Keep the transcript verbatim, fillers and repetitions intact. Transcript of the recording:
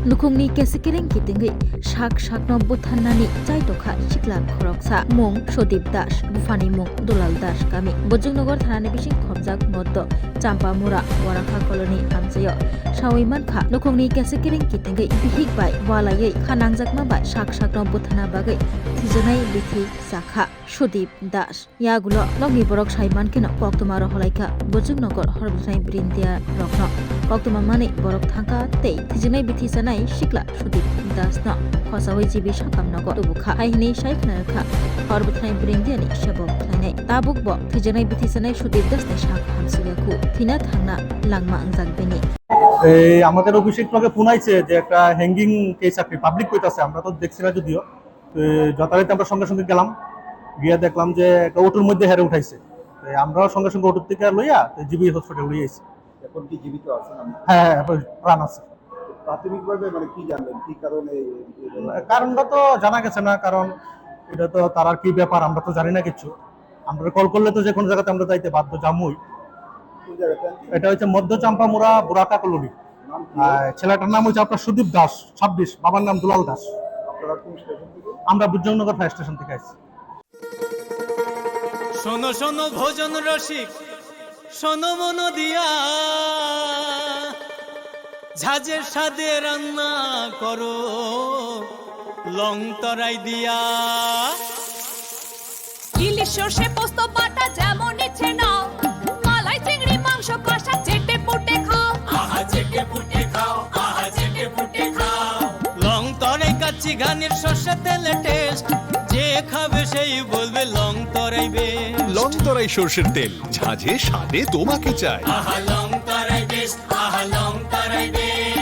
Nukhungni kesekereng kitingwi sak sakno butharnani chaitokha sikla khoroksa, mung Sodip Das, buphani mung Dulal Das kami. Bojongnagar thanani bising khobjak moddo Champamura Warakha colony amchaio sawi mankha, nukhungni kesekereng kitingwi bihik bai walaiwi kha nangjakma bai sak sakno butharna bagwi thijaknai bithi chakha Sodip Das. Yagulo nokni borok sai mankheno koktwma roholaikha Bojongnagar Horbwthanai Brindia rokno. Koktwma manwi borok thangkha tei thijaknai bithi chanai sikla Sudip Das no khosawi G B sakam nogo tubukha. Hai hinwi sai khna rwkha Horbwthanai Brindia ni sebok khlainai. Tabuk bo thijaknai bithi chanai Sudip Das ni sak hamsukya khu. Thina thangna langma wngjak bini. এই আমাদের অভিষেক ব্লকে ফোন আইছে যে একটা hanging case, আপনি পাবলিক কইতাছে, আমরা তো দেখছি না যদিও। তো যথারীতি আমরা সঙ্গে সঙ্গে গেলাম, গিয়া দেখলাম যে একটা অটোর মধ্যে হেরে উঠাইছে। তো আমরাও সঙ্গে সঙ্গে অটোর থেকে লইয়া তো জিবি হসপিটাল লইয়া আইছি। এখন কি জীবিত আছেন আমরা? হ্যাঁ, হ্যাঁ, এখন প্রাণ আছে। প্রাথমিকভাবে মানে কি জানলেন, কি কারণে এই, এই ঘটনা? কারণটা তো জানা গেছে না, কারণ এটা তো তার আর কি ব্যাপার, আমরা তো জানি না কিচ্ছু। আমরা কল করলে তো যে কোনো জায়গাতে আমরা যাইতে বাধ্য, জামুই। কোন জায়গাতে? এটা হচ্ছে মধ্য চাম্পামুড়া বুরাকা কলোনি। নাম কি? আর ছেলেটার নাম হচ্ছে আপনার সুদীপ দাস, ছাব্বিশ, বাবার নাম দুলাল দাস। আপনারা কোন স্টেশন থেকে? আমরা বুজংনগর ফায়ার স্টেশন থেকে আসছি। শোনো শোনো ভোজন রসিক, শোনো মন দিয়া, ঝাঁঝের স্বাদে রান্না করো লং তরাই দিয়া। ইলিশ সর্ষে পোস্ত বাটা যেমন ইচ্ছে নাও, মালাই চিংড়ি মাংস কষা চেটে পুটে খাও। আহা চেটে পুটে খাও, আহা চেটে পুটে খাও। লং তরাই কাচ্চি ঘানির সর্ষে তেলে টেস্ট, যে খাবে সেই বলবে লং তরাই বেস্ট। লং তরাই সর্ষের তেল, ঝাঁঝে স্বাদে তোমাকে চাই। আহা লং তরাই বেস্ট, আহা লং তরাই বেস্ট।